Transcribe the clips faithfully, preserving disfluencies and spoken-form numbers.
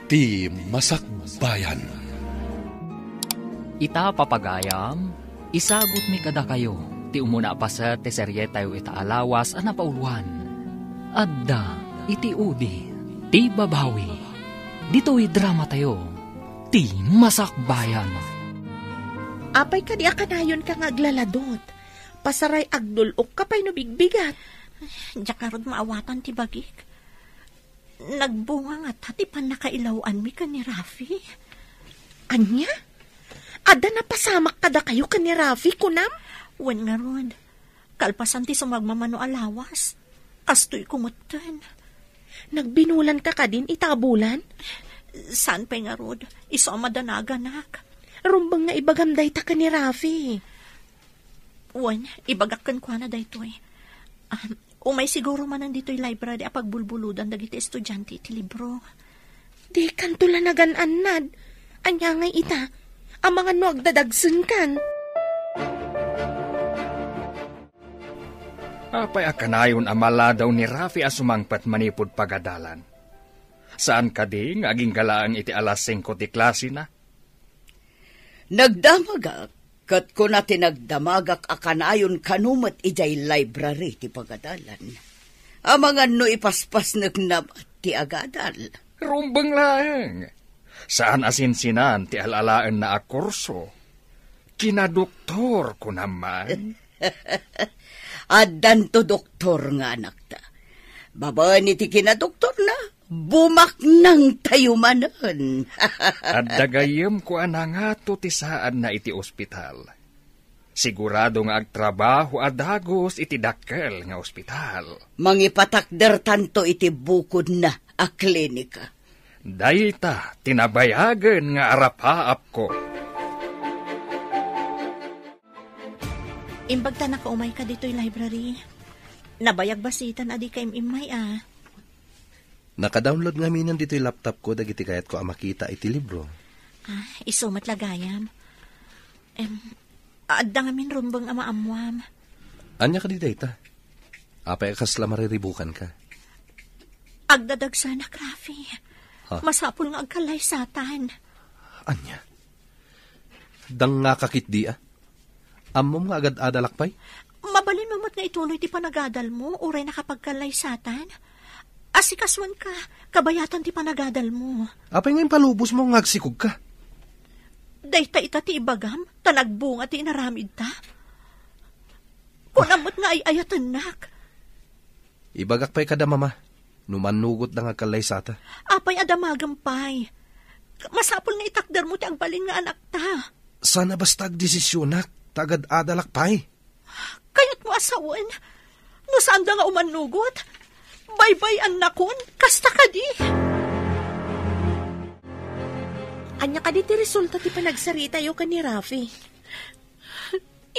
Ti Masakbayan. Ita, papagayam, isagutmi kadakayo ti umuna a paset ti serietayo ita a lawas a napauluan. Adda iti udi ti babawi. Ditoy dramatayo, Ti Masakbayan. Apay kadi a kanayonka nga aglaladot? Pasaray agdul-okka pay no bigbigat. Diak ngarud maawatan ti bagik. Nagbunga ngata ti pannakailaw-anmi ken ni Rafi. Ania? Adda napasamak kadakayo ken ni Rafi, kunam? Wen ngarud, kalpasan ti sumagmamano a lawas, kastoyko metten. Nagbinulanka kadin ita a bulan? Saan pay ngarud, isu a madanaganak. Rumbeng nga ibagam dayta ken ni Rafi. Wen, ibagak kenkuana daytoy. Ah, umay siguro manen ditoy library a pagbulbuludan dagiti estudiante iti libro. Dikanto la nagan-annad. Ania ngay ita? Amangan no agdadagsenkan. Apay a kanayon a maladaw ni Rafi a sumangpet manipud pagadalan? Saan kadi nga agingga laeng iti alas singko ti klasena? Nagdamagak ket kuna ti nagdamagak a kanayon kano met idiay library ti pagadalan. Amangan no ipaspasnekna met ti agadal. Rumbeng laeng. Saan a sinsinan ti al-alaenna a kurso. Kinadoktor, kunam man. Addanto doktor nga anakta. Babaen iti kinadoktorna, bumaknangtayo manen. Adda gayyemko a nangato ti saadna iti ospital. Sigurado nga agtrabaho a dagus iti dakkel nga ospital. Mangipatakdertanto iti bukodna a klinika. Dayta ti nabayagen nga arapaapko. Imbag ta nakaumayka ditoy library. Nabayag basiten a dika im-immay a. Naka-download ngaminen ditoy laptopko dagiti kayatko a makita iti libro. Ah, isu met la gayam. Em, adda ngamin rumbeng a maammuam. Ania kadi dayta? Apay a kasla mariribukanka? Agdadagsanak, Rafi. Ha? Masapul nga agkallaysatan. Ania? Dangngaka ketdi a? Ammom nga agad-adalak pay? Mabalinmo met nga ituloy ti panagadalmo uray nakapagkallaysatan. Asikasuenka, kabayatan ti panagadalmo. Apay nga impalubosmo nga agsikogka? Dayta ita ti ibagam, ta nagbunga ti inaramidta. Kunam met nga ay-ayatennak. Ibagak pay kada mama, no mannugotda nga agkallaysata. Apay a damagem pay? Masapul nga itakdermo ti agbalin nga anakta. Sana basta agdesisionak, ta agad-adalak pay. Kayatmo a sawen, no saanda nga umannugot, baybay-annakon, kasta kadi. Ania kadi ti resulta ti panagsaritayo ken ni Rafi?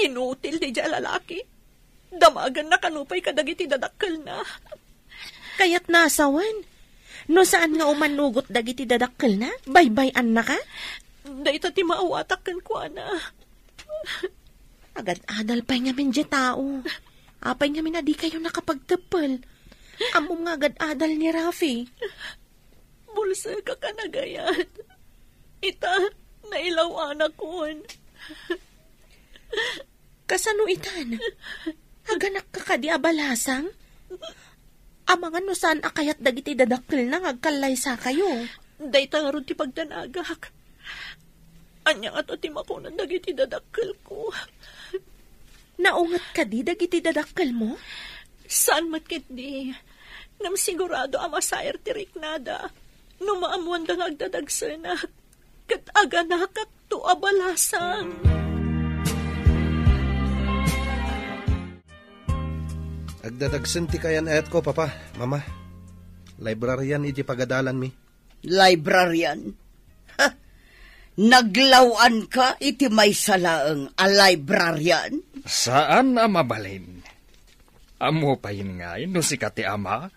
Inutil daydiay a lalaki. Damagenna kano pay kadagiti dadakkelna. Kayatna a sawen, no saan nga umannugot dagiti dadakkelna, baybay-annaka? Dayta ti maawatak kenkuana. Agad-adal pay ngamin diay tao. Apay ngamin a dikayo nakapagteppel? Ammom nga agad-adal ni Rafi. Bulsek a kanagayat. Ita, nailaw-anakon. Kasano itan? Aganakka kadi a balasang? Amangan no saan a kayat dagiti dadakkelna nga agkallaysakayo. Dayta ngarud ti pagdanagak. Ania ngato ti makunan dagiti dadakkelko? Naunget kadi dagiti dadakkelmo? Saan met ketdi. Ngem sigurado a masair ti riknada no maammoanda nga agdadagsenak ket aganakakto a balasang. Agdadagsen ti kaayan-ayatko, Papa, Mama. Librarian iti pagadalanmi. Librarian? Ha? Naglaw-anka iti maysa laeng a librarian? Saan a mabalin. Ammo pay ngay no sika ti ama?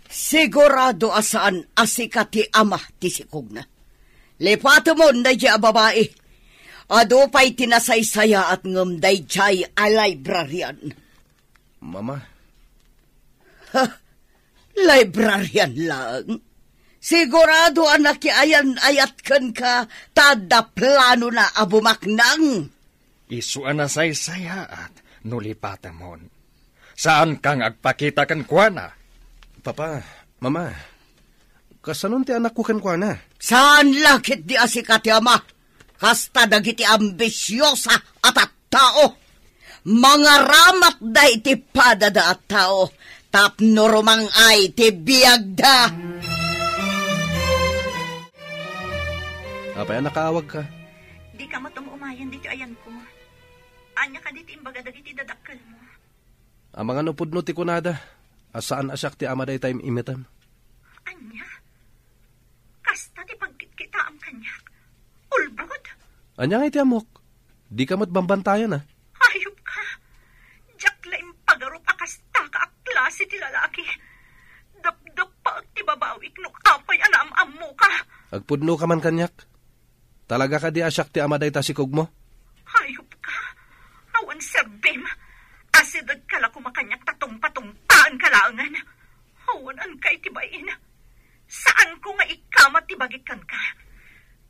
Sigurado a saan a sika ti ama ti sikogna. Lipatemon daydiay a babai. Adu pay ti nasaysayaat ngem daydiay a librarian. Mama. Ha? Librarian laeng? Sigurado a nakiayan-ayat kenka ta adda planona a bumaknang. Isu a nasaysayaat no lipatemon. Saanka nga agpakita kenkuana. Papa, Mama, kasanon ti anakko kenkuana? Saan la ketdi a sika ti ama. Kasta dagiti ambisiosa a tattao. Mangaramatda iti padada a tao tapno rumang-ay ti biagda. Apay a nakaawagka? Dika met um-umayen ditoy ayanko. Ania kadi ti imbaga dagiti dadakkelmo? Amangan no pudno ti kunada a saan a siak ti ama dayta im-imetem. Ania? Kasta ti pagkitkitaem kaniak? Ulbod? Ania ngay ti ammok? Dika met bambantayan, a? Hayop ka! Diak la impagarup a kasta ka a klase ti lalaki. Dapdappaek ti babawik no apay a naam-ammoka. Agpudnoka man kaniak. Talaga kadi a siak ti ama dayta sikogmo? Hayop ka! Awan serbim! Asidegka la koma kaniak ta tungpatungpaenka laengen. Awan anka iti bain. Saanko nga ikamat ti bagik kenka.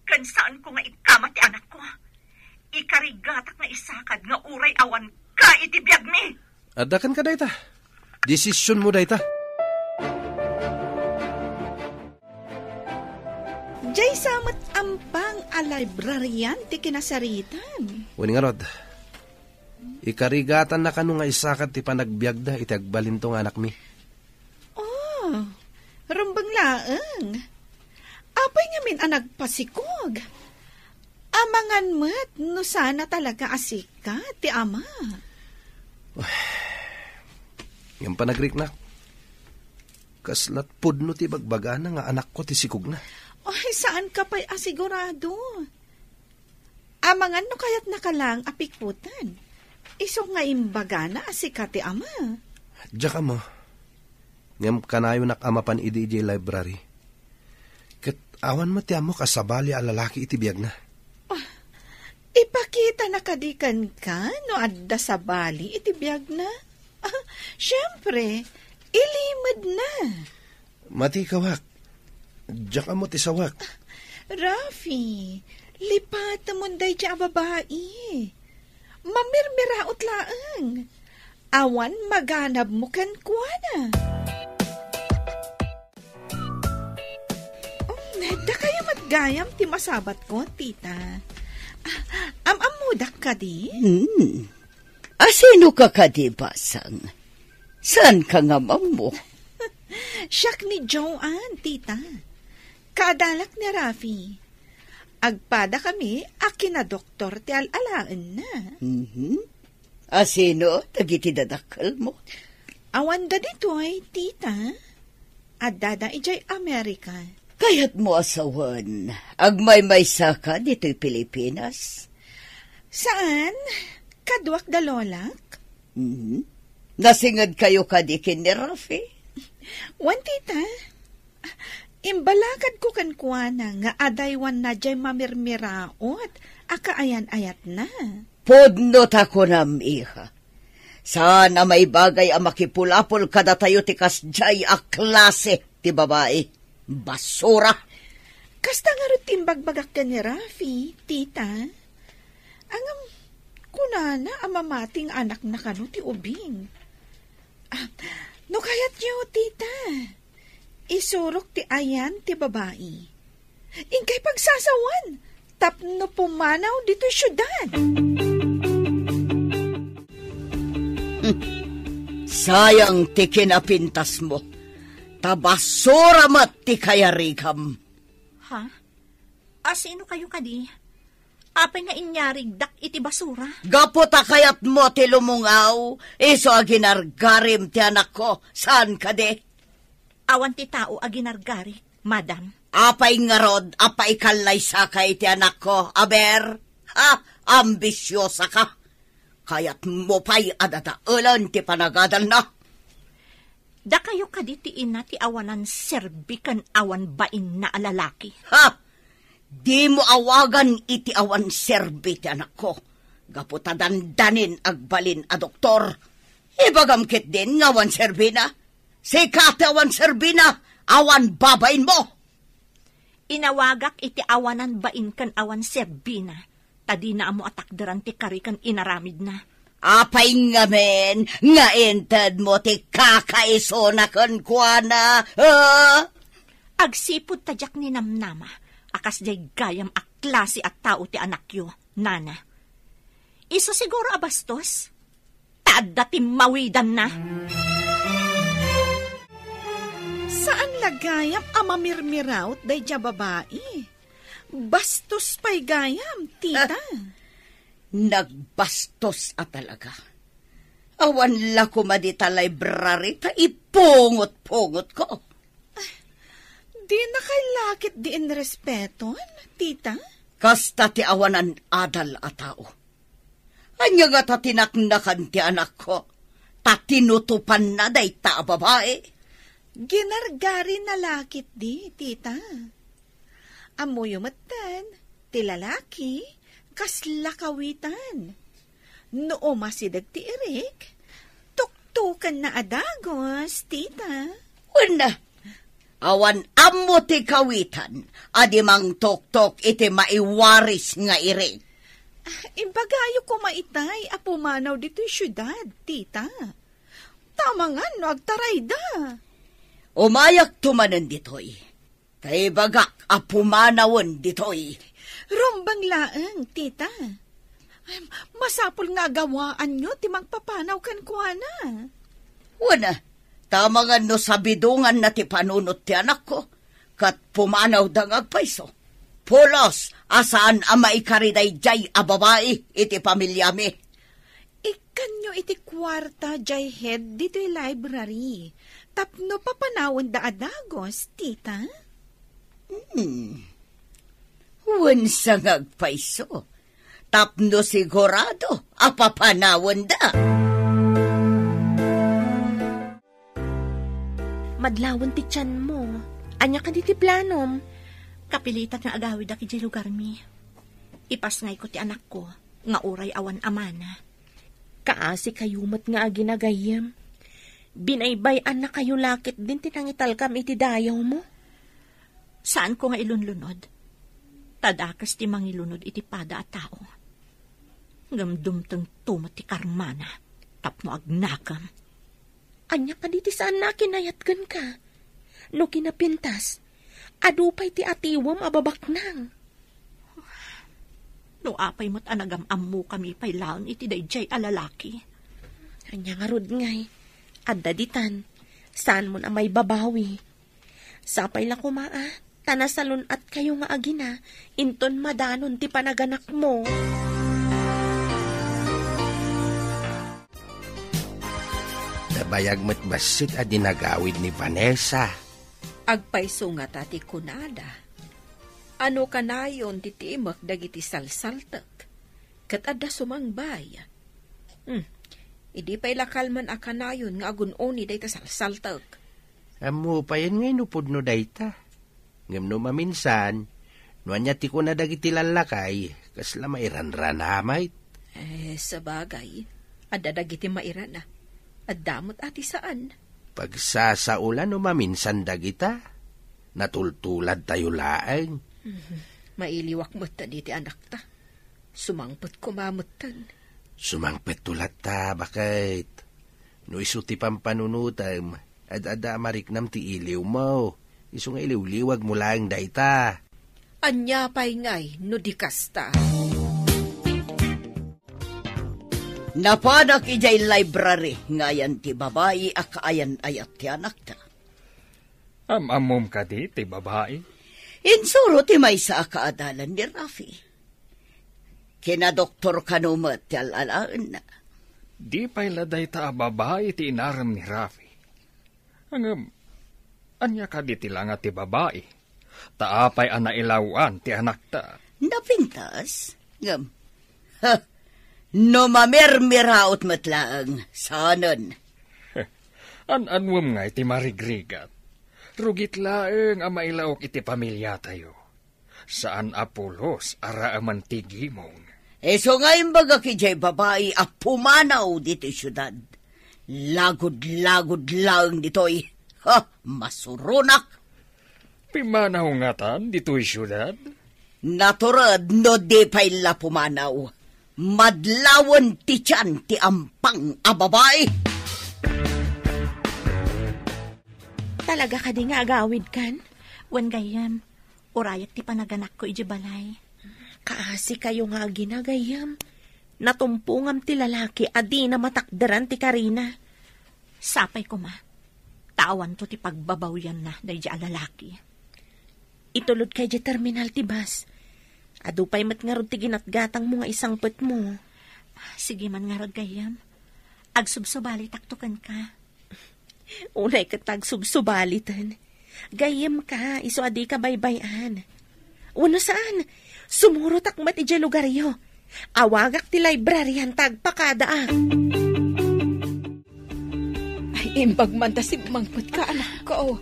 Ken saanko nga ikamat ti anakko. Ikarigatak nga isakad nga uray awanka iti biagmi. Adda kenka dayta. Desisionmo dayta. Diay sa met ampang a librarian ti kinasaritan. Wen ngarud, ikarigatan na kano nga isakad ti panagbiagda iti agbalinto nga anakmi. Oh, rumbeng laeng. Apay ngamin a nagpasikog? Amangan met no saan a talaga a sika ti ama. Ngem panagriknak, kasla pudno ti bagbagana nga anakko ti sikogna. Ay, saanka pay a sigurado. Amangan no kayatnaka laeng a pikutan. Isu nga imbagana a sika ti ama. Diak ammo. Ngem kanayonak a mapan idi idiay library. Ket awan met ti ammok a sabali a lalaki iti biagna. Ah, ipakitana kadi kenka no adda sabali iti biagna? Ah, siempre, ilimedna. Matikawak. Diak ammo ti sawak. Rafi, lipatemon daydiay a babai. Mamirmiraot laeng. Awan maganabmo kenkuana. Um, dakayo met gayam ti masabatko, tita. Ah, am-ammodak kadi? Hmm. Asino ka kadi, Basang? Saan ka nga mammo? Siak ni Joanne, tita. Kaadalak ni Rafi. Agpada kami a kinadoktor ti al-alaenna. Mhm. Asino dagiti dadakkelmo? Awan da ditoy, tita. Addada idiay Amerika. Kayatmo a sawen, agmaymaysa ka ditoy Pilipinas? Saan? Kaduak da lolak. Mhm. Nasinged kayo kadi ken ni Rafi? Wen, tita. Imbalakadko kenkuana nga adaywanna diay mamirmiraot a kaayan-ayatna. Pudno ta kunam, iha. Saan a maibagay a makipulapol kadatayo ti kasdiay a klase ti babai. Basura! Kasta ngarud ti imbagbagak ken ni Rafi, tita. Ngem, kunana a mamati nga anakna kano ti ubing. Ah, no kayatyo, tita, isurok ti ayan ti babai. Inkay pagsasawan tapno pumanaw ditoy siudad. Hmm. Sayang ti kinapintasmo. Ta basura met ti kayarigam. Ha? Asino kayo kadi? Apay nga inyarigdak iti basura? Gapu ta kayatmo ti lumungaw, isu a ginargarim ti anakko, saan kadi? Awan ti tao a ginargarik, madam. Apay ngarud a paikallaysaka iti anakko, aber? Ha? Ambisiosa ka? Kayatmo pay a dadaelen ti panagadalna? Dakayo kadi ti ina ti awanan serbi ken awan bainna a lalaki. Ha? Dimo awagan iti awan serbi ti anakko, gapu ta dandanin agbalin a doktor. Ibagam ketdin nga awan serbina. Sika ti awan serbina, awan babainmo. Inawagak iti awanan bain ken awan serbina, ta dina ammo a takderan ti kari ken inaramidna. Apay ngamin nga intedmo ti kakaisuna kenkuana, ha? Agsipud ta diak ninamnama a kasdiay gayam a klase a tao ti anakyo, nana. Isu siguro a bastos? Ta adda ti mawidanna. Saan la gayam a mamirmiraot daydiay a babai. Bastos pay gayam, tita. Ah, nagbastos a talaga. Awan la koma dita library ta ipungot-pungotko. Dina kay lakit di inrespeton, tita? Kasta ti awanan adal a tao. Ania ngata ti naknakan ti anakko? Ta tinutopanna dayta a babai. Ginargarina lakit di, tita. Ammoyo metten, ti lalaki, kasla kawitan. No umasideg ti irik, tuktokenna a dagus, tita. Wen, awan ammo ti kawitan a di mangtoktok iti maiwaris nga irik. Ah, imbagayo koma itay a pumanaw ditoy siudad, tita. Tamangan no agtarayda. Umayakto manen ditoy. Ta ibagak a pumanawen ditoy. Rumbeng laeng, tita. Ay, masapul nga agawaanyo ti mangpapanaw kenkuana. Wen, tamangan no sabidonganna ti panunot ti anakko, ket pumanawda nga agpayso. Pulos a saan a maikari daydiay a babai iti familiami. Ikkanyo iti kuarta, jay head ditoy library. Tapno papanawenda a dagus, tita? Hmm. Wen sa nga agpayso. Tapno sigurado a papanawenda. Madlawen ti tianmo. Ania kadi ti planom? Kapilitan nga agawidak idiay lugarmi. Ipasngayko ti anakko nga uray awan amana. Kaasikayo met nga agina gayyem. Binaybay-annakayo la ketdin ti nangitalkam iti dayawmo. Saanko nga ilunlunod. Ta dakes ti mangilunod iti pada a tao. Ngem dumtengto met ti karmana tapno agnakem. Ania kadi ti saanna a kinayat kenka? No kinapintas, adu pay ti atiwem a babaknang. No apay met a nagam-ammokami pay laeng iti daydiay a lalaki. Ania ngarud ngay, adda ditan, saanmon a maibabawi. Sapay la koma a, ta nasalun-atkayo nga agina, inton madanon ti panaganakmo. Nabayag met bassit a dinagawid ni Vanessa. Agpayso ngata ti kunada. Ano kanayon ti timek dagiti salsaltek? Ket adda sumangbay. Hmm. Idi pay la kalman a kanayon nga agun-uni dayta salsaltek. Ammo payen nga inupod no dayta. Ngem no maminsan, no ania ti kuna dagiti lallakay, kasla mairanrana met. Eh, sabagay, adda dagiti mairana. Adda met a ti saan. Pagsasaola no maminsan dagita. Natultuladtayo laeng. Mhm. Mailiwak metten iti anakta. Sumangpet koma metten. Sumangpetto latta, baket. No isu ti pampanunotem, ad-adda a mariknam ti iliwmo. Isu nga iliwliwagmo laeng dayta. Ania pay ngay no di kasta? Napanak idiay library nga ayan ti babai a kaayan-ayat ti anakta. Am-ammom kadi ti babai? Insuro ti maysa a kaadalan ni Rafi. Kinadoktor kano met ti al-alaenna. Di pay la dayta a babai ti inarem ni Rafi. Ngem, ania kadi ti langa ti babai? Ta apay a nailawan ti anakta? Napintas? Ngem, ha, no mamirmiraot met laeng, saanen. An-anuem ngay ti marigrigat? Rugit laeng a mailaok iti pamiliatayo. Saan a pulos a raaman ti gimong. Isu nga imbagak idiay babai a pumanaw ditoy siudad. Lagud-lagud laeng ditoy. Ha, masuronak! Pimanaw ngatan ditoy siudad? Natured no di pay la pumanaw. Madlawen ti tian ti ampang a babai. Talaga kadi nga agawidkan? Wen gayyem, urayek ti panaganakko idiay balay. Kaasi kayo nga agina, gayyem. Natumpongam ti lalaki a dina matakderan ti karina. Sapay koma, ta awanto ti pagbabawyanna daydiay a lalaki. Itulodka idiay terminal ti bus. Adu pay met ngarud ti ginatgatangmo nga isangpetmo. Sige man ngarud, gayyem. Agsubsubalitakto kenka. Unay ket agsubsubaliten. Gayyemka, isu a dika baybay-an. Wenno saan, sumurotak met idiay lugaryo. Awagak ti librarian ta agpakadaak. Ay, imbag man ta simmangpetka, anakko.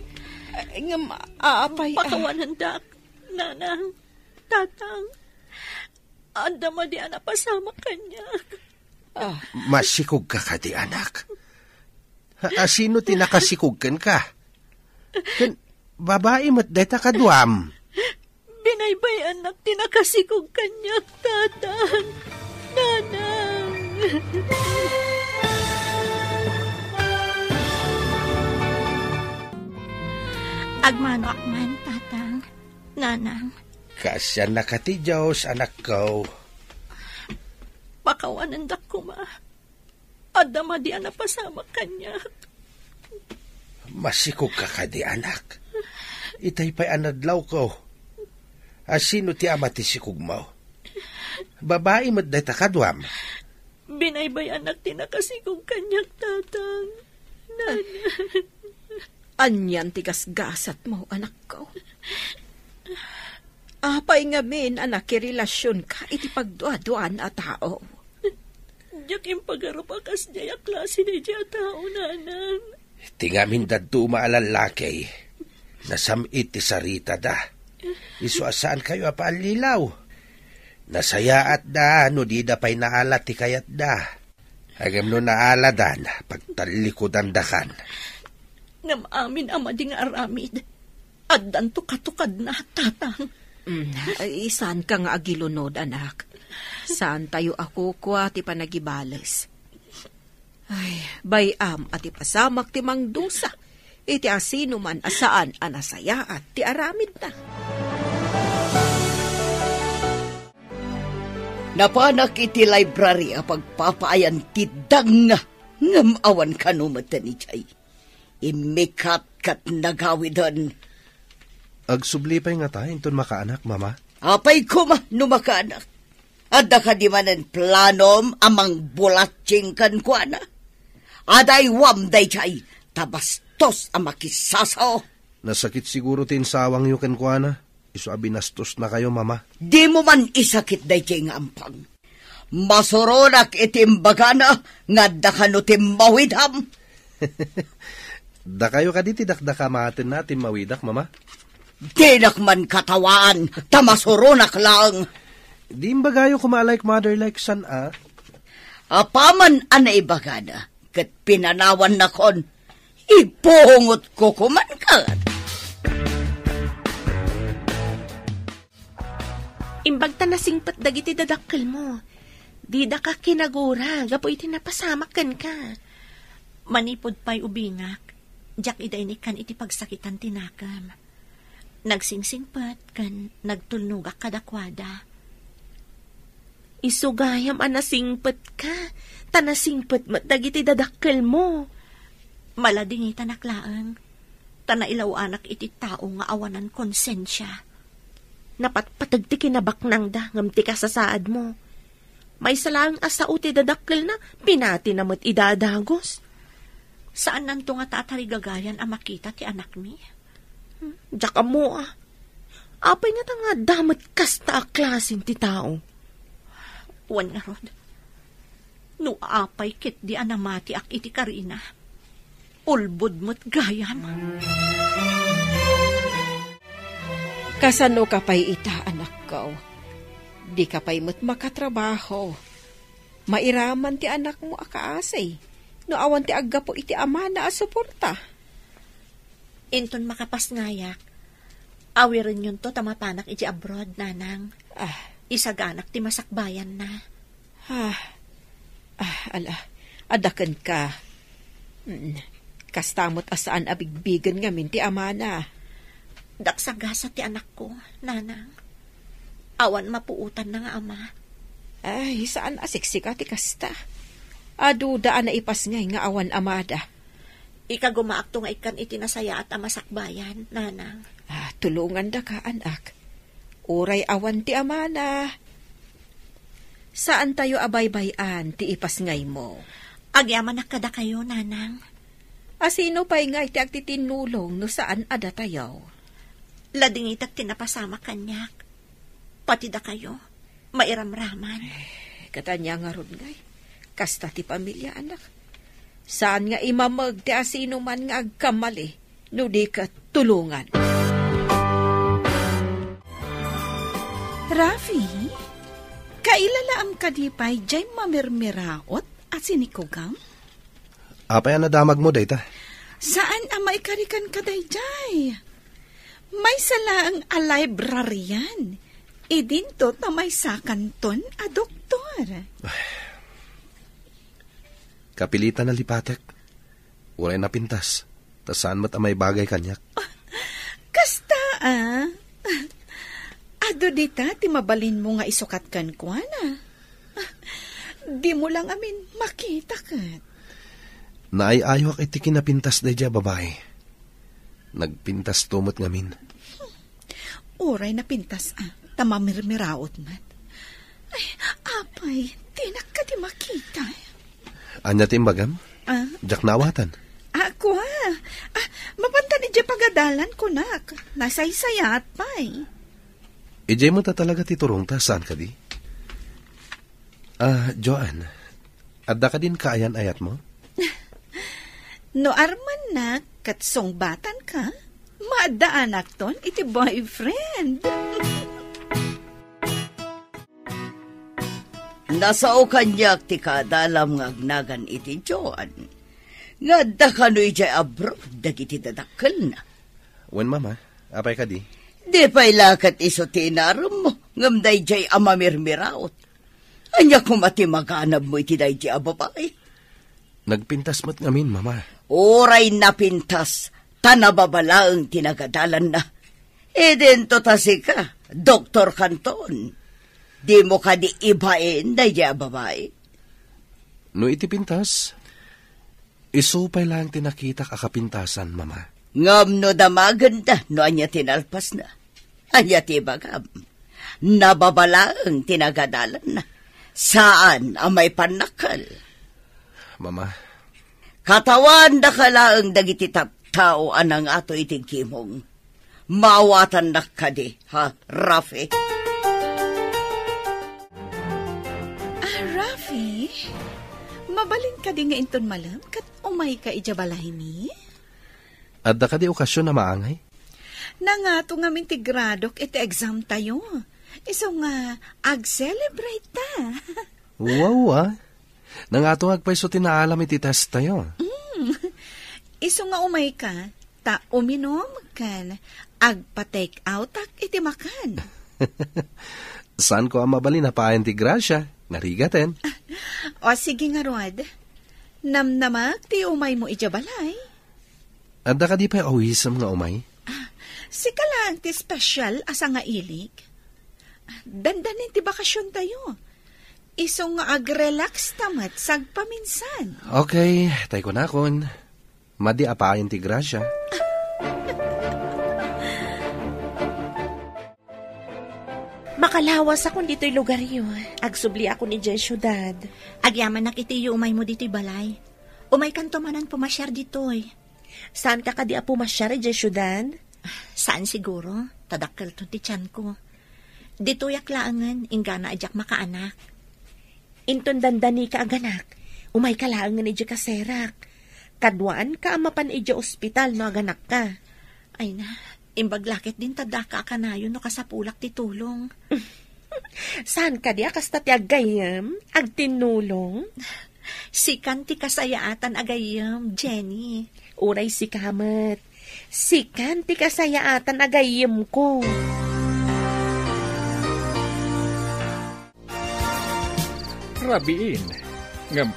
Ay, ngem, apay, ah. Pakawanendak, nanang, tatang. Adda madi a napasamak kaniak. Ah. Masikogka kadi, anak? Ha, a, sino ti nakasikog kenka? Ken babai met dayta kaduam. Binaybay-annak ti nakasikog kaniak, tatang, nanang. Agmanoak man, tatang, nanang. Kaasiannaka ti Dios, anakko. Pakawanendak koma. Adda madi a napasamak kaniak. Masikogka kadi, anak? Itay pay a nadlawko. A, sino ti ama ti sikogmo? Babai met dayta kaduam. Binaybay-annak ti nakasikog kaniak, tatang. Nanang. Anian ti gasgasatmo, anakko? Apay ngamin a nakirelasionka iti pagduaduan a tao? Diak impagarup a kasdiay a klase daydiay a tao, nanang. Ti ngamin dadduma a lallaki, nasam-it ti saritada. Isu a saankayo a paallilaw. Nasayaatda no dida pay naala ti kayatda. Ngem no naaladan, pagtallikudandakan. Ngem amin a madi nga aramid, addanto katukadna, tatang. Mm, ay, saanka nga agilunod, anak. Saantayo a kukua ti panagibales. Ay, bay-am a ti pasamak ti mangdusa iti asinoman a saan a nasayaat ti aramidna. Napanak iti library a pagpapaayan ti dangna, ngem awan kano met idiay. Immikat ket nagawiden. Agsubli pay ngata inton makaanak, Mama? Apay koma no makaanak? Adda kadi manen planom a mangbulatsing kenkuana? Adaywam daydiay, ta bastos a makisasao. Nasakit siguro ti insawangyo kenkuana. Isu a binastosnakayo, Mama. Dimo man isakit daydiay nga ampang. Masuronak iti imbagana nga adda kano timmawidam. Dakayo kadi ti dakdakamatenna a timmawidak, Mama? Dinak man katawaan, ta masuronak laeng. Di imbagayo koma a like mother, like son, a? Apaman a naibagana, ket pinanawannakon, ipungotko koman ket. Imbag ta nasingpet dagiti dadakkelmo. Didaka kinagura gapu iti napasamak kenka. Manipud pay ubingak, diak ida inikkan iti pagsakitan ti nakem. Nagsingsingpet ken nagtulnogak kadakuada. Isu gayam a nasingpetka, ta nasingpet met dagiti dadakkelmo. Maladingitanak laeng, ta nailaw-anak iti tao nga awanan konsensia. Napatpateg ti kinabaknangda ngem ti kasasaadmo. Maysa laeng a sao ti dadakkelna, pinatina met ida a dagus. Saannanto ngata a tarigagayan a makita ti anakmi? Hmm, diak ammo a. Apay ngata nga adda met kasta a klasen ti tao? Wen ngarud, no apay ketdi a namatiak iti karina, ulbod met gayam. Kasano ka pay ita, anakko? Di ka pay met makatrabaho. Mairaman ti anakmo a kaasi no awan ti aggapu iti amana a suporta. Inton makapasngayak, Awirenyonto ta mapanak iti abroad, Nanang. Ah. Isaganak ti masakbayanna. Ah. Ah, ala, adda kenka. Mm, kasta met a saan a bigbigen ngamin ti amana. Daksagasat ti anakko, Nanang. Awan mapuotanna nga ama. Ay, saan a siksika ti kasta. Aduda a naipasngay nga awan amada. Ikagumaakto nga ikkan iti nasayaat a masakbayan, Nanang. Ah, tulongandaka, anak. Uray awan ti amana, saantayo a baybay-an ti ipasngaymo. Agyamanak kadakayo, Nanang. A sino pay ngay ti agtitinnulong no saan a datayo? Ladingitak ti napasamak kaniak. Pati dakayo, mairamraman. Eh, ket ania ngarud ngay? Kasta ti pamilia, anak. Saan nga imameg ti asinoman nga agkamali no di ket tulongan. Rafi, kailalaam kadi pay jay mamirmiraot a sinikugam? Apay a nadamagmo dayta? Saan a maikarikan ka dayjay? Maysa laeng a librarian. Idinto ta maysakanton a doktor. Kapilitan a lipatek. Uray napintas, ta saan met a maibagay kaniak. Kasta, a? Adu dita ti mabalinmo nga isukat kenkuana. Dimo la ngamin makita ket. Naay-ayok iti kinapintas daydiay a babai. Nagpintasto met ngamin. Uray napintas, a, ta mamirmiraot met. Ay, apay, dinak kadi makita. Ania ti imbagam? A? Diak naawatan. A, kua. A, mapantan idiay pagadalan, kunak. Nasaysayaat pay. Idiay met a talaga ti turongta, saan kadi? A, Joan, adda kadin kaayan-ayatmo? No armannak ket sungbatanka, maaddaanakton iti boyfriend. Nasao kaniak ti kaadalam nga agnagan iti Joan, nga adda kano idiay abroad dagiti dadakkelna. Wen, Mama, apay kadi? Di pay la ket isu ti inaremmo, ngem daydiay a mamirmiraot. Ania koma ti maganabmo iti daydiay a babai? Nagpintas met ngamin, Mama. Uray napintas, ta nababalaeng ti nagadalanna. Idinto ta sika, Doktor Canton. Dimo kadi ibain daydiay a babai? No iti pintas, isu pay laeng ti nakitak a kapintasan, Mama. Ngem no damagenda no ania ti nalpasna, ania ti ibagam? Nababalaeng ti nagadalanna. Saan a maipannakkel. Mama. Katawandaka laeng dagiti tattao a nangato iti kimong. Maawatannak kadi, ha, Rafi? A, Rafi, mabalin kadi nga inton malem ket umayka idiay balaymi? Adda kadi okasion a maangay? Nangato ngamin ti gradok iti exam tayo. Isu nga ag-celebrate ta. Wow, a. Nangato nga agpayso ti naalam iti test tayo. Mm. Isu nga umayka, ta uminum ken agpa-take out-ak iti makan. Saan ko a mabalin a paayan ti grasya, narigaten. O, sige ngarud. Namnamak ti umaymo idiay balay. Adda kadi pay awisem nga umay? A, sika laeng ti special a sangailik. Dandanin ti bakasion tayo. Isu nga ag-relax ta met sagpaminsan. Okay, tay kunakon. Madi a paayan ti grasya. Makalawasakon ditoy lugaryo. Agsubliakon idiay siudad. Agyamanak iti iyo umaymo ditoy balay. Umaykanto manen pumasiar ditoy. Saanka kadi a pumasiar idiay siudad? Saan siguro. Ta dakkelton ti tianko. Ditoyak laengen, inggana a diak makaanak. Inton dandanika a ganak, umayka laengen idiay kaserak. Kaduaanka a mapan idiay ospital no aganakka. Ay na, imbag la ketdin ta daka a kanayon no kasapulak ti tulong. Saan kadi a kasta ti aggayyem, agtinnulong? Sikan ti kasayaatan a gayyem, Jenny. Uray sika met. Sikan ti kasayaatan a gayyemko. Rabiin, ngem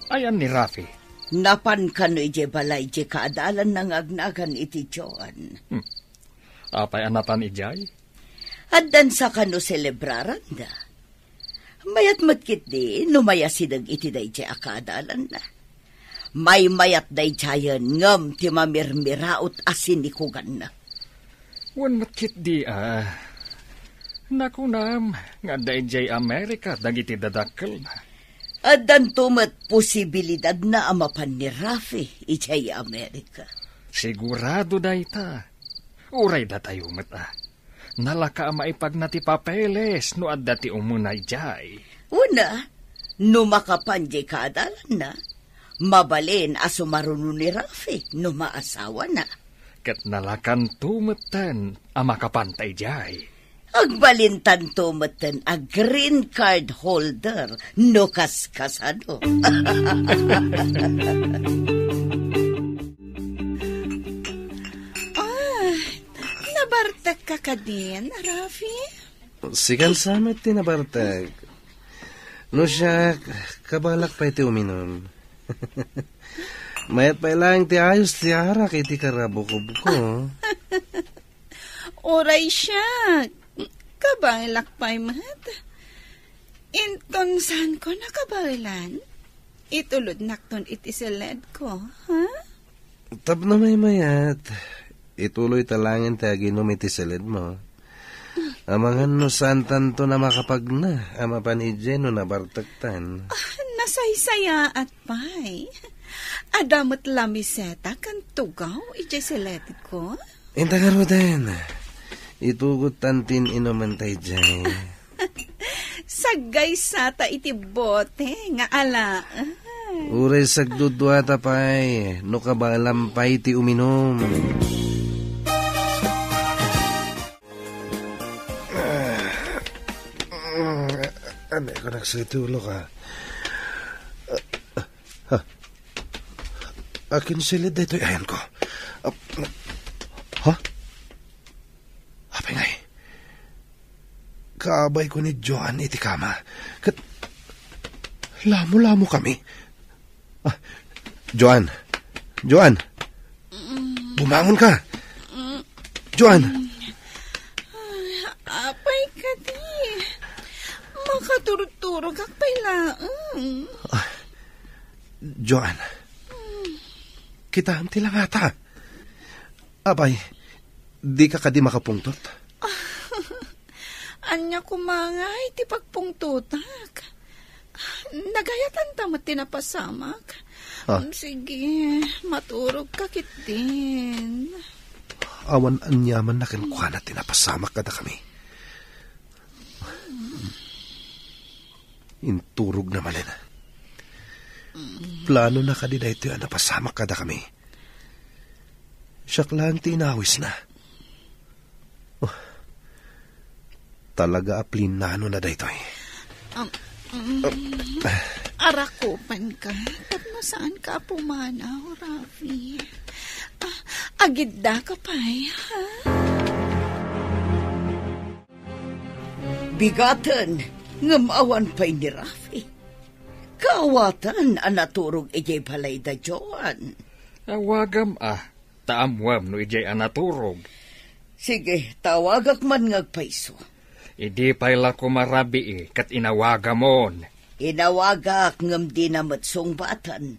ayan ni Rafi? Napan kano idiay balay diay kaadalanna nga agnagan iti Joan. Hmm. Apay a napan idiay? Addan sa kano selebraranda. Mayat met ketdi no mayasideg iti daydiay a kaadalanna. Maymayat daydiayen ngem ti mamirmiraot a sinikuganna. Wen met ketdi a. Nakunam nga adda idiay Amerika dagiti dadakkelna. Addanto met posibilidadna a mapan ni Rafi idiay Amerika. Sigurado dayta. Uray datayo met a. Nalaka a maipagna ti papeles no adda ti umuna idiay. Una, no makapan diay kaadalanna, mabalin a sumaruno ni Rafi no maasawana. Ket nalakanto metten a makapanta idiay. Agbalintanto metten a green card holder no kaskasano. Ah, nabartekka kadin, Rafi? Sikan sa met ti nabartek. No siak, kabalak pay ti uminum. Mayat pay laeng ti ayos ti arak iti karabukobko. Uray siak, kabaelak pay met. Inton saanko nakabaelan, itulodnakton iti seledko, ha? Tapno maymayat, ituloyta laengen ti aginum iti seledmo. Amangan no saantanton a makapagna a mapan idiay no nabartektan. Ah, nasaysayaat pay. Adda met lamiseta ken tugaw idiay seledko. Inta ngaruden, itugottan ti in-inumen ta idiay. Saggaysata iti bote nga alaen. Uray sagduduata pay, no kabaelam pay ti uminum. Ania ko nagsitulok, ah. Ha? Akin silid daytoy ayanko. Ah, ha? Apay ngay? Kaabayko ni Joan iti kama. Ket lamo-lamo kami. Ah, Joan. Joan. Bumangon ka. Joan. Ay, apay kadi. Makaturturogak pay laeng. Ah, Joan. Kitaem ti langata. Apay, dika kadi makapungtot? Ania koma ngay ti pagpungtotak? Nagayatanta met ti napasamak. Ah. Sige, maturogka ketdin. Awan aniamanna kenkuana ti napasamak kadakami. Inturogna manen. Planona kadi daytoy a napasamak kadakami? Siak laeng ti inawisna. Oh, talaga a plinanona daytoy. Um, um, arakupanka, tapno saanka a pumanaw, Rafi. Ah, agiddaka pay, ha? Bigaten, ngem awan pay ni Rafi. Kaawatan a naturog idiay balay da Joan. Awagam a, ta ammoam no idiay a naturog. Sige, tawagak man nga agpayso. Idi pay la koma rabii ket inawagamon. Inawagak ngem dina met sungbatan.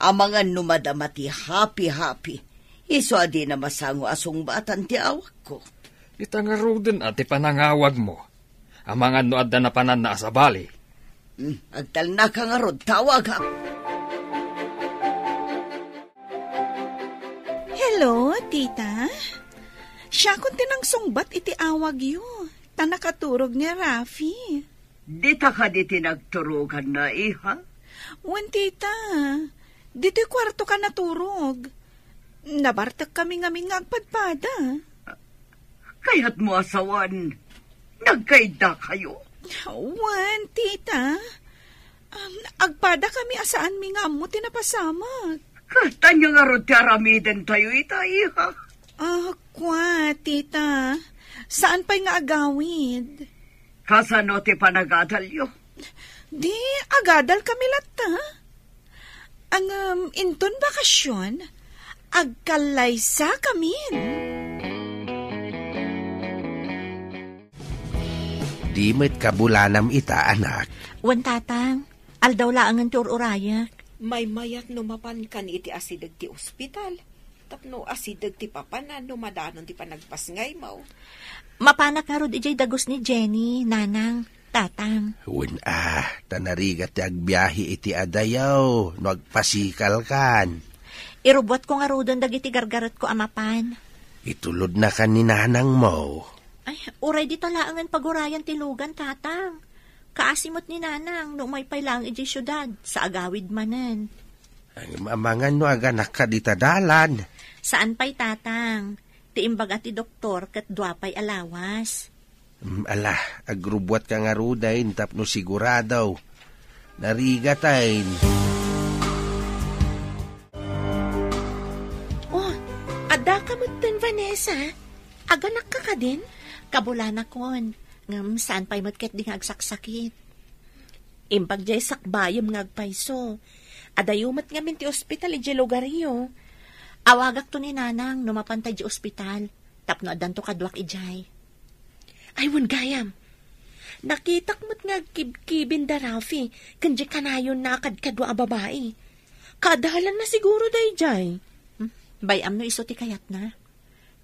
Amangan no madama ti hapi-hapi, isu a dina masango a sungbatan ti awagko. Ita ngaruden a ti panangawagmo. Amangan no adda napananna a sabali. Hmm, agtalnaka ngarud, tawagak. Hello, tita. Siakon ti nangsungbat iti awagyo, ta nakaturog ni Rafi. Dita kadi ti nagturoganna, iha? Wen, tita. Ditoy kuartoka naturog. Nabartekkami ngamin nga agpadpada. Kayatmo a sawen, nagkaiddakayo? Wen, tita. Um, agpadakami a saanmi nga ammo ti napasamak. Kasta ngarud ti aramidentayo ita, iha. Ah, kua, tita. Saan pay nga agawid? Kasano ti panagadalyo? Di, agadal kami latta. Ngem, inton bakasyon, agkallaysa kamin. Di met kabulanam ita, anak. Wen, tatang. Aldaw laengen ti ur-urayak. Maymayat no mapankan iti asideg ti ospital. Tapno asideg ti papanan no madanon ti panagpasngaymo. Mapanak ngarud idiay dagus ni Jenny, nanang, tatang. Wen a, ta narigat ti agbiahe iti adayo no agpasikalkan. Irubbuatko ngaruden dagiti gargaretko a mapan. Itulodnakan ni nanangmo. Ay, uray dita laengen pagurayan ti lugan, tatang. Kaasi met ni nanang no umay pay laeng idiay siudad, sa agawid manen. Ngem amangan no aganakka dita dalan. Saan pay, tatang. Ti imbaga ti doktor ket dua pay a lawas. Mm, ala, agrubbuatka ngaruden tapno sigurado. Narigaten. Oh, addaka metten, Vanessa. Aganakka kadin? Kabulanakon. Ngem saan pay met ketdi nga agsaksakit. Imbag diay sakbayem nga agpayso. Adayo met ngamin ti ospital idiay lugaryo. Awagakto ni nanang no mapanta idiay ospital, tapno addanto kaduak idiay. Ay, wen gayam. Nakitak met nga agkibkibin da Rafi ken diay kanayonna a kadkadua a babai. Kaadalanna siguro daydiay. Hmm? Bay-am no isu ti kayatna.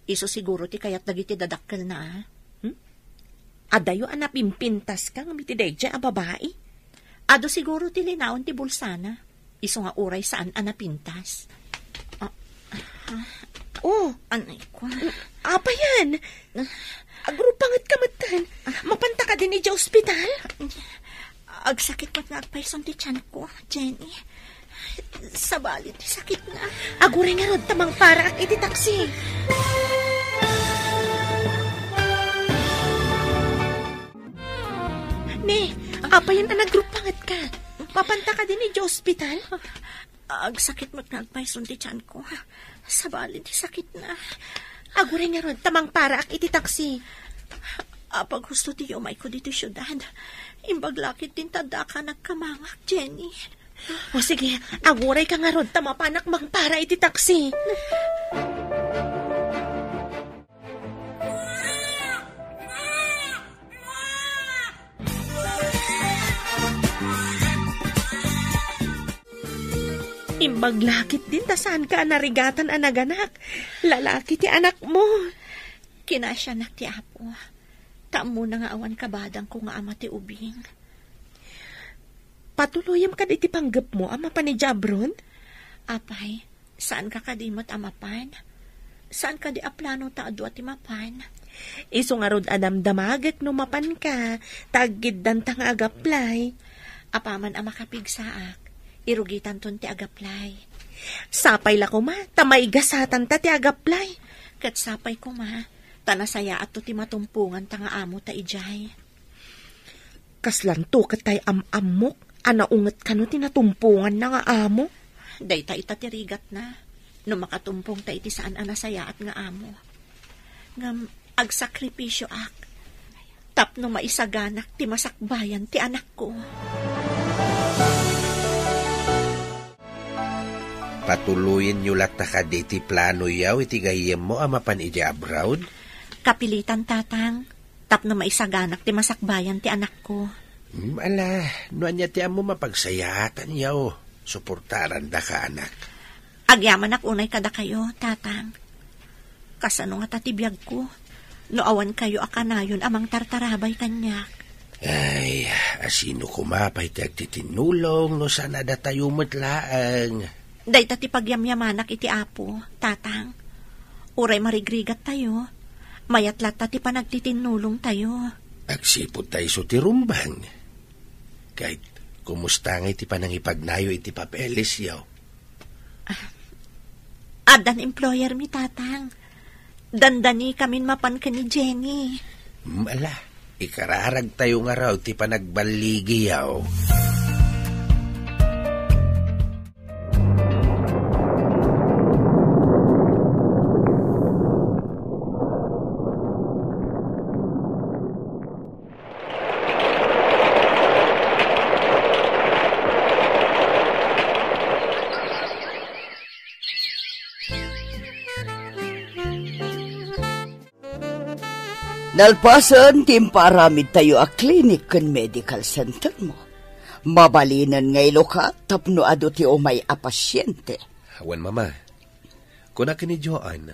Isu siguro ti kayat dagiti dadakkelna, a. Hmm? Adayo a napimpintaska ngem iti daydiay a babai. Adu siguro ti linaon ti bulsana. Isu nga uray saan a napintas. Ah, ah. Oh, anay ko. Apayan? Agrupangetka metten. Mapanta kadin idiay ospital? Agsakit met nga agpayson ti tianko, Jenny. Sabali ti sakitna. Aguray ngarud ta mangparaak iti taksi. Ne, apayan a nagrupangetka? Mapanta kadin idiay ospital? Agsakit met nga agpayson ti tianko. Sabali ti sakitna. Aguray ngarud ta mangparaak iti taksi. Apag husto ti umayko ditoy siudad. Imbag la ketdin ta addaka nagkamangak, Jenny. O sige, agurayka ngarud ta mapanak mangpara iti taksi. Imbag la ketdin ta saanka a narigatan a naganak. Lalaki ti anakmo. Kinasianak ti Apo. Ta ammona nga awan kabadangko nga ama ti ubing. Patuloyem kadi ti panggepmo a mapan idiay abroad? Apay, saanka kadi met a mapan? Saan kadi a plano ta adu a ti mapan? Isu ngarud a damdamagek no mapanka, ta aggiddanta nga agaplay. Apaman a makapigsaak, irugitanton ti agaplay. Sapay la koma, ta maigasatanta ti agaplay. Ket sapay koma, ta nasayaatto ti matumponganta nga amota idiay. Kaslanto ket tay am-ammok a naunget kano ti natumponganna nga amo? Dayta ita ti rigatna, no makatumpongta iti saan a nasayaat nga amo. Ngem agsakripisioak tapno maisaganak ti masakbayan ti anakko. Patuloyenyo latta kadi ti planoyo iti gayyemmo a mapan idiay abroad? Kapilitan, Tatang, tapno maisaganak ti masakbayan ti anakko. Hmm, ala, no ania ti ammo, mapagsayaatanyo. Suportarandaka, anak. Agyamanak unay kadakayo, Tatang. Kasano ngata ti biagko no awan kayo a kanayon a mangtartarabay kaniak? Ay, asino koma pay ti agtitinnulong no saan a datayo met laeng? Dayta ti pagyamyamanak iti Apo, Tatang. Uray marigrigattayo, mayat latta ti panagtitinnulongtayo. Agsipud ta isu ti rumbeng. Ket, kumusta ngay ti panangipagnayo iti papelesyo? Ah, addan employer mi, Tatang. Dandani kamin mapan ken ni Jenny. Hmm, ala, ikararagtayo ngarud ti panagballigiyo. Nalpasen ti impaaramidtayo a clinic ken medical center mo, mabalinen nga ilukat tapno adu ti umay a pasiente. Wen, Mama, kuna ken ni Joan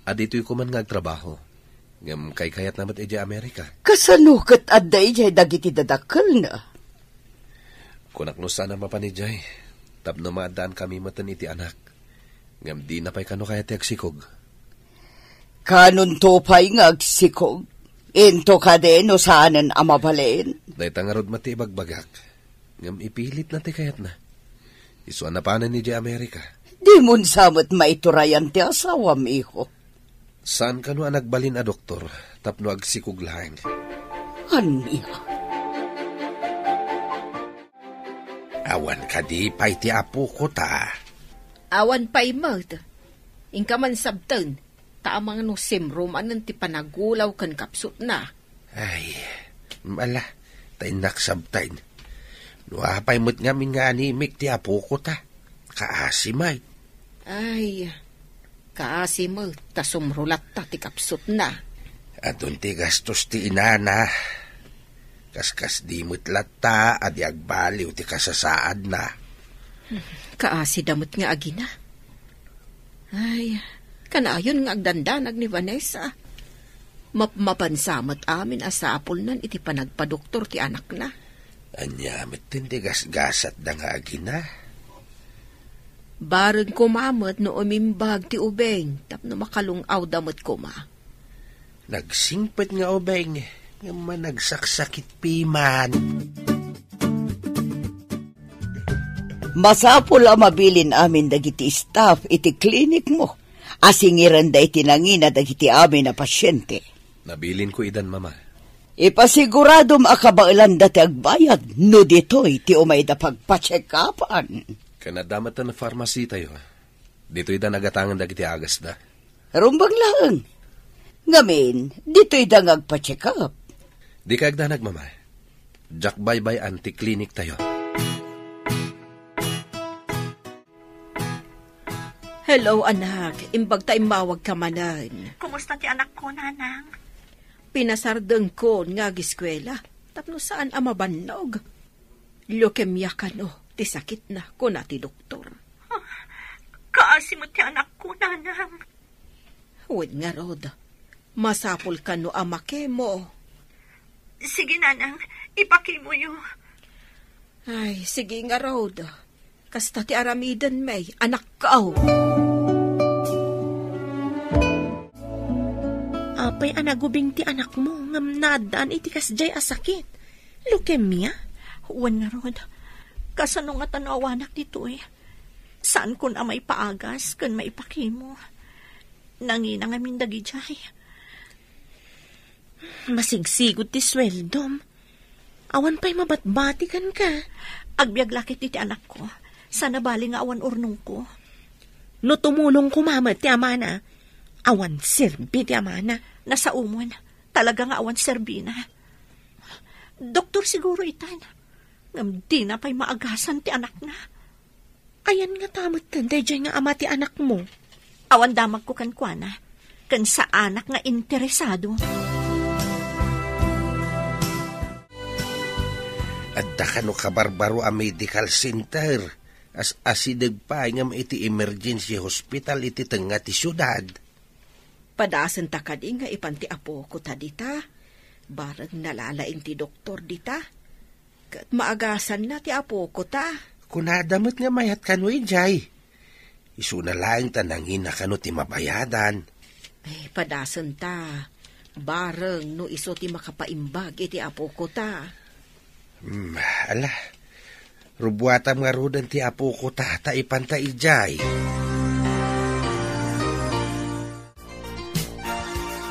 a ditoy koman nga agtrabaho. Ngem kaykayatna met idiay Amerika. Kasano ket adda idiay dagiti dadakkelna? Kunak no saan a mapan idiay, tapno maaddaan kami metten iti anak. Ngem dina pay kano kayat ti agsikog. Kanonto pay nga agsikog? Into kadi no saanen a mabalin? Dayta ngarud met ti ibagbagak. Ngem ipilitna ti kayatna. Isu a napanen idiay Amerika. Dimon sa met maiturayan ti asawam, iho. Saan kano a nagbalin a doktor tapno agsikog laeng? Ania? Awan kadi pay ti apoko ta? Awan pay met. Inka man sabten, ta amangan no simro manen ti panagulaw ken kapsutna. Ay, ala, ta innak sabten. No apay met ngamin nga animik ti apoko ta, kaasi met. Ay, kaasi met ta sumro latta ti kapsutna. Adun ti gastos ti inana. Kaskasdi met latta a di agbaliw ti kasasaadna. Kaasida met nga agina. Ay, kanayon nga agdandanag ni Vanessa. Mapmapansa met amin a sapulnan iti panagpadoktor ti anakna. Ania met ti gasgasatda nga agina? Bareng koma met no umimbag ti ubing tapno makalung-awda met koma. Nagsingpet nga ubing, ngem managsaksakit piman. Masapul a mabilin amin dagiti staff iti klinik mo a singirenda iti nangina dagiti amin a pasiente. Nabilinko idan, Mama. Ipasiguradom a kabaelanda ti agbayad no ditoy ti umayda pagpacheck-upan. Ken adda met ti pharmacy tayo. Ditoyda nagatangen dagiti agasda. Rumbeng laeng. Ngamin, ditoyda nga agpa-check-up. Dika agdanag, Mama. Diak baybay-an ti klinik tayo. Hello, anak. Imbag ta immawagka manen. Kumusta ti anakko, Nanang? Pinasardengkon nga agiskuela tapno saan a mabannog. Leukemia kano ti sakitna, kuna ti doktor. Ah, kaasi met ti anakko, Nanang. Wen ngarud, masapul kano a makemo. Sige, Nanang, ipakimoyo. Ay, sige ngarud. Kasta ti aramiden, may anakko. Apay a nagubing ti anakmo ngem naaddaan iti kasdiay a sakit? Leukemia? Wen ngarud, kasano ngata no awanak ditoy? Saankon a maipaagas ken maipakemo. Nangina ngamin dagidiay. Masigsigud ti sueldom. Awan pay mabatbati kenka. Agbiag la ket iti anakko. Sana bali nga awan urnongko. No tumulong koma met ti amana, awan serbi ti amana. Nasaomon. Talaga nga awan serbina. Doktor siguro itan. Ngem dina pay maagasan ti anakna. Ayan ngata met daydiay nga ama ti anakmo? Awan damagko kenkuana, ken saanak nga interesado. Adda kano kabarbaro a medical center, as asideg pay ngem iti emergency hospital iti tengnga ti siudad. Padasenta kadi nga ipan ti apoko ta dita? Bareng nalalaing ti doktor dita. Ket maagasanna ti apoko ta. Kunada met nga mayat kano idiay. Isuna laeng ta nangina kano ti mabayadan. Ay, padasenta. Bareng no isu ti makapaimbag iti apoko ta. Hmm, ala. Rubuatam ngaruden ti apoko ta, ta ipanta idiay.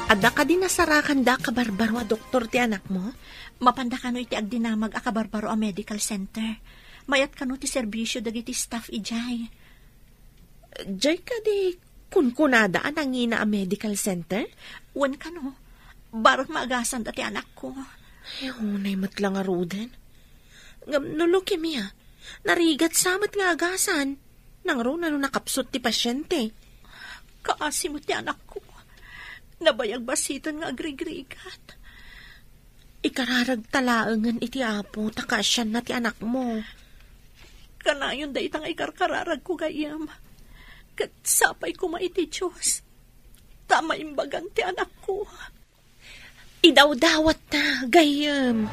Adda kadi nasarakanda a kabarbaro a doktor ti anakmo? Mapanda kano iti agdinamag a kabarbaro a medical center. Mayat kano ti serbisio dagiti staff idiay. Diay kadi kunkunada a nangina a medical center? Wen kano, bareng maagasanda ti anakko. Ay, unay met la ngaruden. Ngem no leukemia, narigat sa met nga agasan. Nangruna no nakapsut ti pasiente. Kaasi met ti anakko. Nabayag basiten nga agrigrigat. Ikararagta laengen iti Apo ta kaasianna ti anakmo. Kanayon dayta nga ikarkararagko, gayyem. Ket sapay koma iti Dios ta maimbagan ti anakko. Idawdawatta, gayyem.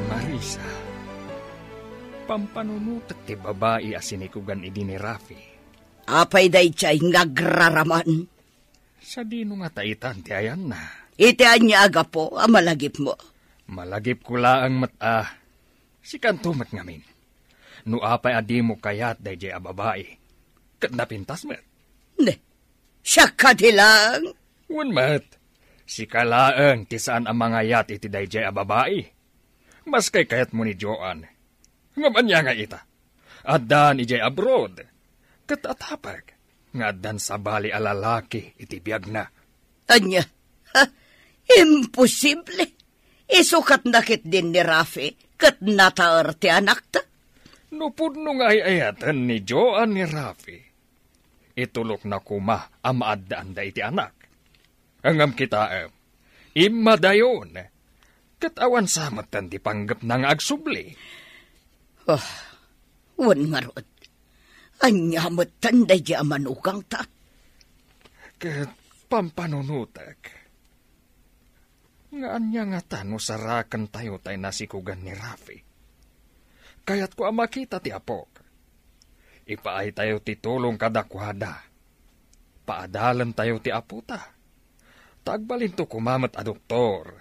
Marisa, pampanunotek ti babai a sinikugan idi ni Rafi. Apay daydiay nga agraraman? Sadino ngata itan ti ayanna? Iti ania a gapu a malagipmo? Malagipko laeng met a sikanto met ngamin. No apay a dimo kayat daydiay a babai, ket napintas met. Ne, siak kadi laeng? Wen met, sika laeng ti saan a mangayat iti daydiay a babai. Maski kayatmo ni Joan. Ngem ania nga ita? Addan idiay abroad. Ket atapek nga addan sabali a lalaki iti biagna. Ania? Ha? Imposible! Isu ket nakitdin ni Rafi ket nataer ti anakta. No pudno nga ay-ayaten ni Joan ni Rafi, itulokna koma a maaddaanda iti anak. Ngem kitaem, immadayon, ket awan sa metten ti panggepna nga agsubli. Ah, wen ngarud, ania metten daydi a manugangta? Ket pampanunotek, nga ania ngata no sarakentayo tay nasikugan ni Rafi? Kayatko a makita ti apok. Ipaaytayo ti tulong kadakuada. Paadalentayo ti apota. Ta agbalinto koma met a doktor.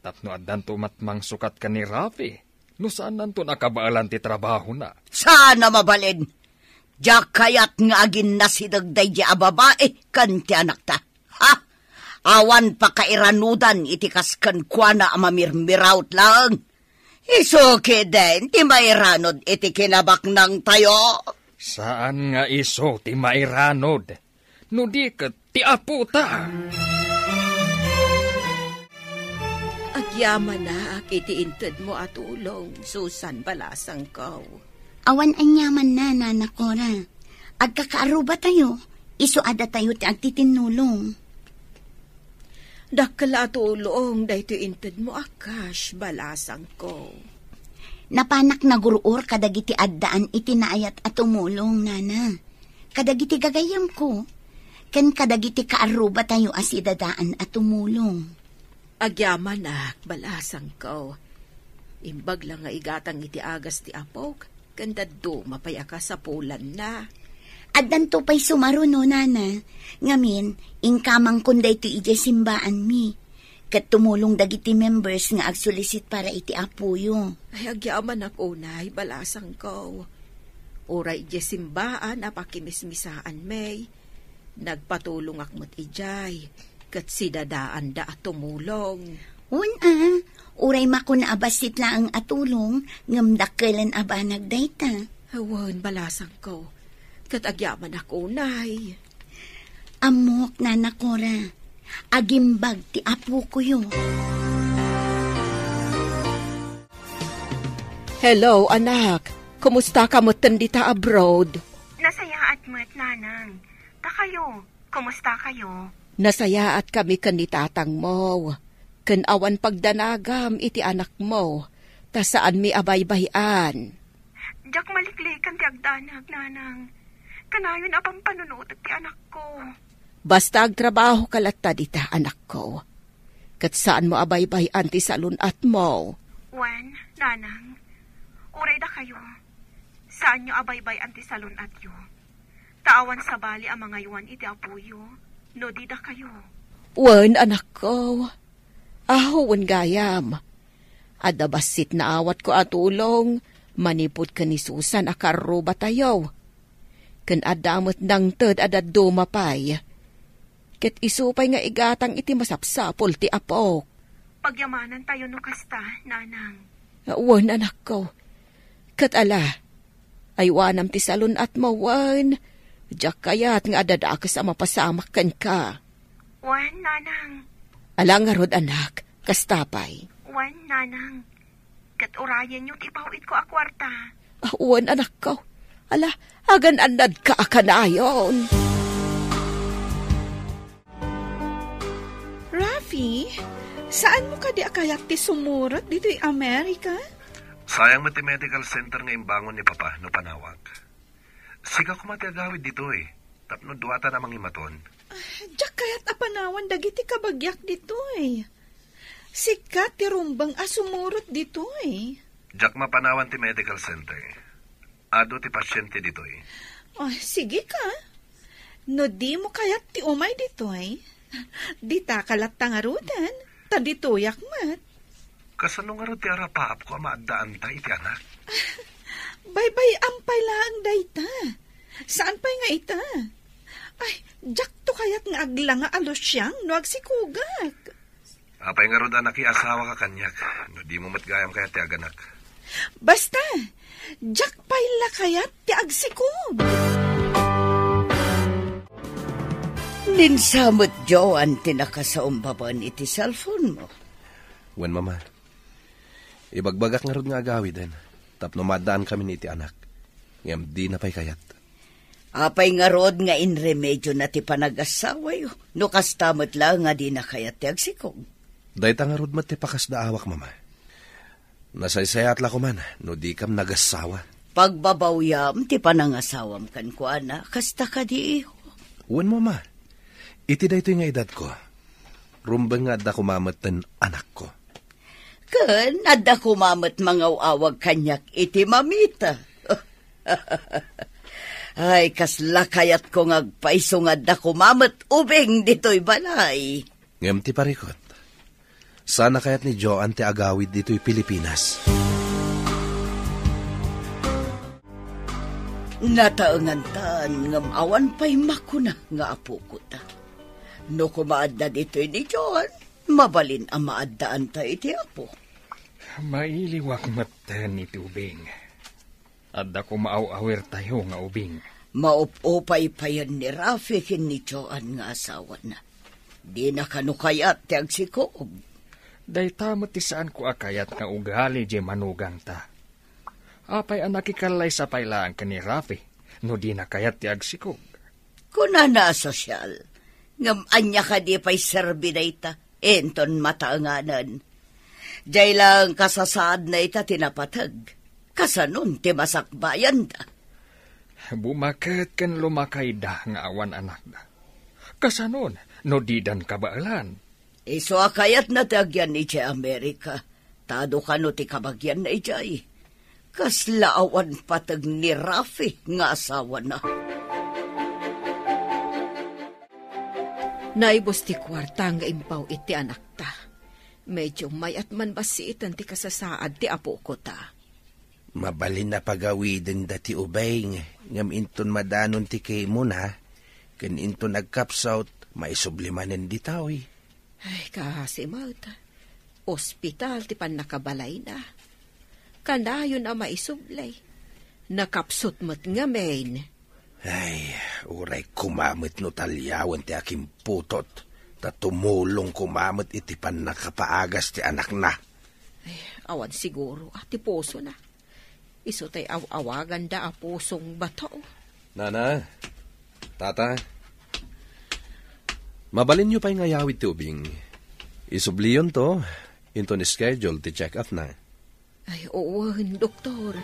Tapno addanto met mangsukat ken ni Rafi, no saannanto a kabaelan ti trabahona. Saan a mabalin! Diak kayat nga aginnasideg daydi a babai ken ti anakta. Ha? Awan pakairanudan iti kas kenkuana a mamirmiraut laeng. Isu ketdin ti mairanod iti kinabaknangtayo. Saan nga isu ti mairanod, no di ket ti apota. Agyamanak iti intedmo a tulong, Susan, balasangko. Awan aniamanna, Nana Cora. Agkakaarrubatayo, isu a datayo ti agtitinnulong. Dakkel a tulong daytoy intedmo a cash, balasangko. Napanak nagur-or kadagiti addaan iti naayat a tumulong, Nana. Kadagiti gagayyemko, ken kadagiti kaarrubatayo a sidadaan a tumulong. Agyamanak, balasangko. Imbag la nga igatang iti agas ti apok, ken dadduma pay a kasapulanna. Addanto pay sumaruno, Nana. Ngamin, inkamangkon daytoy idiay simbaanmi. Ket tumulong dagiti members nga agsulisit para iti apoyo. Ay, agyamanak unay, balasangko. Uray idiay simbaan a pakimismisaanmi, nagpatulongak met idiay, ket sidadaanda a tumulong. Wen a, uray makuna a bassit laeng a tulong, ngem dakkelen a banag dayta. Wen, balasangko, ket agyamanak unay. Ammok, Nana Cora, agimbag ti apokoyo. Hello, anak. Kumusta ka metten dita abroad? Nasayaat met, Nanang. Dakayo, kumusta kayo? Nasayaat kami ken ni tatangmo, ken awan pagdanagam iti anakmo, ta saanmi a baybay-an. Diak maliklikan ti agdanag, Nanang. Kanayon a pampanunotek ti anakko. Basta agtrabaho ka latta dita, anakko. Ket saanmo a baybay-an ti salun-atmo. Wen, Nanang, uray dakayo, saanyo a baybay-an ti salun-atyo. Ta awan sabali a mangaywan iti apoyo, no di dakayo. Wen, anakko. Aho, wen gayam. Adda bassit naawatko a tulong manipud ken ni Susan a karrubatayo. Ken adda met nangted a dadduma pay. Ket isu pay nga igatang iti masapsapul ti apok. Pagyamanantayo no kasta, Nanang. Wen, anakko. Ket ala, aywanam ti salun-atmo wen, diak kayat nga adda dakes a mapasamak kenka. Wen, Nanang. Ala ngarud, anak, kasta pay. Wen, Nanang. Ket urayenyo ti ipaw-itko a kuarta. Ah, wen, anakko. Ala, Agan-annadka a kanayon. Rafi, saanmo kadi a kayat ti sumurot ditoy Amerika? Sayang met ti medical center nga imbangon ni Papa no panawak. Sika koma ti agawid ditoy, tapno duatan a mangimaton. Ah, diak kayat a panawan dagiti kabagiak ditoy. Sika ti rumbeng a sumurot ditoy. Diak mapanawan ti medical center. Adu ti pasiente ditoy. Ah, sige ka. No dimo kayat ti umay ditoy, ditaka latta ngaruden, ta ditoyak met. Kasano ngarud ti arapaapko a maaddaanta iti anak? Baybay-am pay laeng dayta. Saan pay nga ita? Ay, diakto kayat nga aglanga a lusiang no agsikogak. Apay ngarud a nakiasawaka kaniak, no dimo met gayam kayat ti aganak? Basta, diak pay la kayat ti agsikog. Ninsa met, Joan, ti nakasaumbaban iti cellphone mo. Wen, Mama. Ibagbagak ngarud nga agawiden, tapno maaddaankamin iti anak. Ngem dina pay kayat. Apay ngarud nga inremediona ti panagasawayo, no kasta met la nga dina kayat ti agsikog? Dayta ngarud met ti pakasdaawak, Mama. Nasaysayaat la koman no dikam nagasawa. Pagbabawiam ti panangasawam kenkuana, kasta kadi, iho? Wen, Mama. Iti daytoy nga edadko, rumbeng nga adda koma metten anakko. Ken adda koma met mangaw-awag kaniak iti mamita. Ay, kasla kayatko nga agpayso nga adda koma met ubing ditoy balay. Ngem ti parikut, saan a kayat ni Joan ti agawid ditoy Pilipinas? Nataengantan, ngem awan pay makuna nga apokota. No koma adda ditoy ni Joan, mabalin a maaddaanta iti Apo. Mailiwak metten iti ubing. Adda koma aw-awirtayo nga ubing. Maup-upay payen ni Rafi ken ni Joan nga asawana. Dina kano kayat ti agsikog. Dayta met ti saanko a kayat nga ugali diay manugangta. Apay a nakikallaysa pay laeng ken ni Rafi no dina kayat ti agsikog? Kunana a sosyal, ngem ania kadi pay serbi dayta inton mataenganen? Diay laeng kasasaadna ita ti napateg. Kasanon ti masakbayanda? Bumaket ken lumakayda nga awan anakda. Kasanon no didan kabaelan? Isu a kayatna ti agyan idiay Amerika, ta adu kano ti kabagianna idiay. Kasla awan pateg ni Rafi nga asawana. Naibus ti kuarta nga impaw iti anakta. Medio mayat man bassiten ti kasasaad ti apokota. Mabalin a pagawidenda ti ubing, ngem inton madanon ti kimona, ken inton agkapsut, maisubli manen ditoy. Ay, kaasi met. Ospital ti pannakabalayna. Kanayon a maisubli. Nakapsut met ngamin. Ay, uray koma met no taliawen ti akimputot, ta tumulong koma met iti pannakapaagas ti anakna. Ay, awan siguro a ti pusona. Isu tay aw-awaganda a pusong bato. Nana, Tata, mabalinyo pay nga yawid ti ubing. Isubliyonto, inton schedule ti check-up na. Ay, wen, doktor.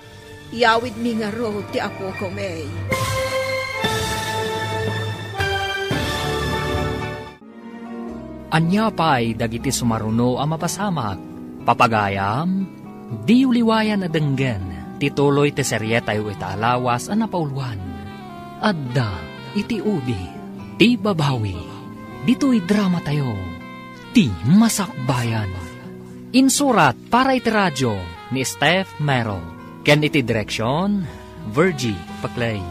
Yawidmi ngarud ti apoko, May. Ania pay dagiti sumaruno a mapasamak? Papagayam, diyo liwayan a denggen ti tuloy ti serietayo ita a lawas a napauluan. Adda iti udi ti babawi. Ditoy dramatayo, ti Masakbayan. Insurat para iti radio ni Steph Mero, ken iti direksion, Virgie Paclay.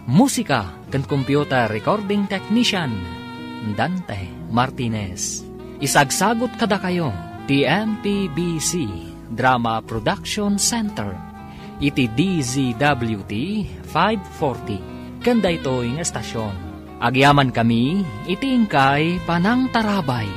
Musika ken computer recording technician, Dante Martinez. Isagsagut kadakayo ti M P B C Drama Production Center iti D Z W T five forty ken daytoy nga estasion. Agyamankami iti inkay panangtarabay.